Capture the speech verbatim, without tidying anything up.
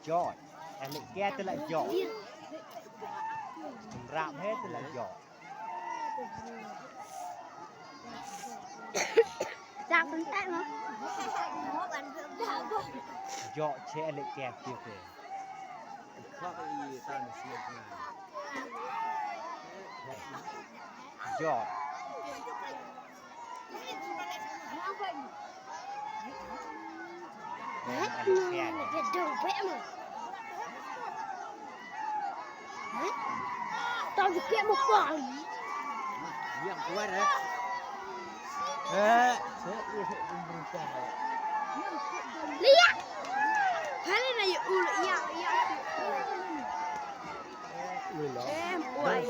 Jot. Alik kia tu lah jot. Rap he tu lah jot. Jot che alik kia tu. Jot. Liak. Hali na yu ul ya ya. Em, wai.